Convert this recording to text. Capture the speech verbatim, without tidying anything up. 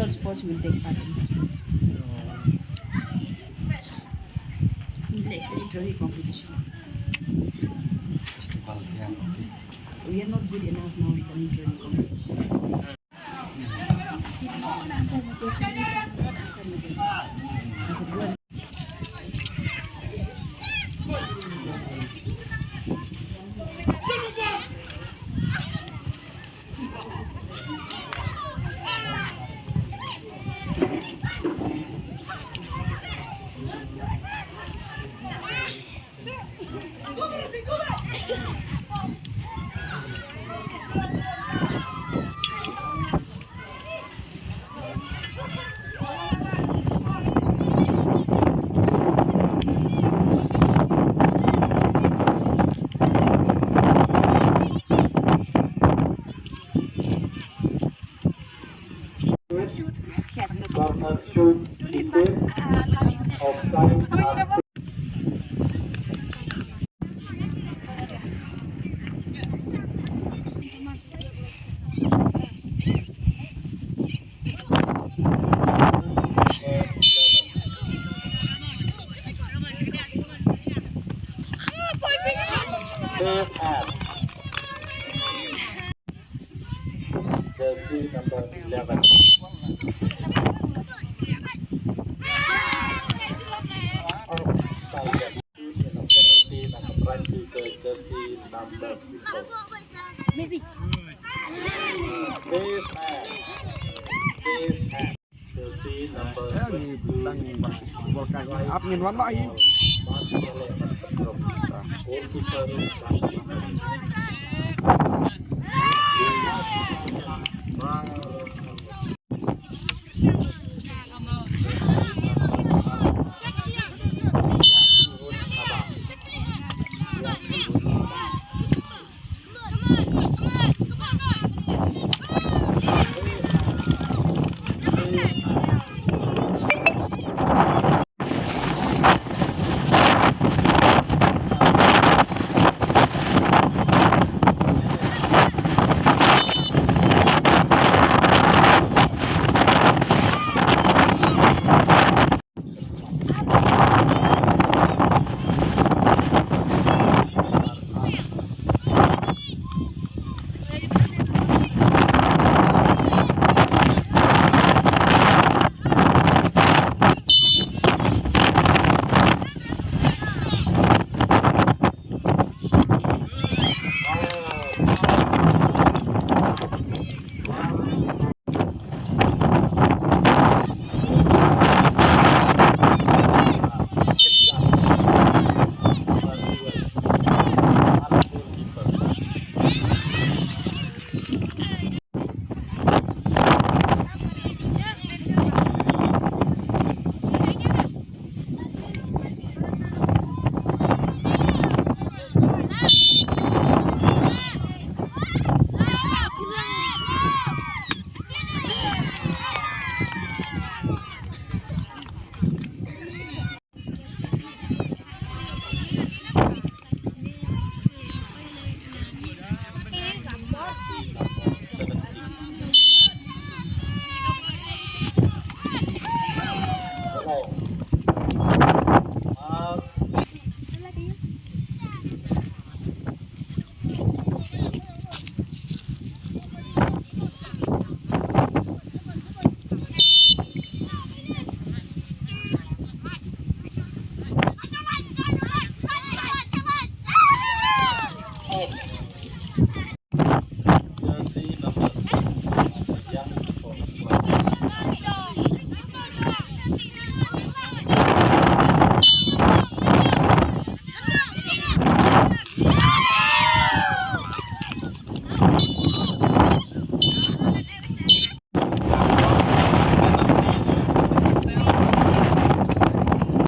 All sports will take part in the sports. Like literary competitions. Festival, yeah, okay. We are not good enough now in the literary competition. Corner shoot, defense, offside, and Jersey number eleven. Penalty number twenty-four. Safe hand. Safe hand. Jersey number twenty-two. Ap ngin wan lah hi. Goalkeeper.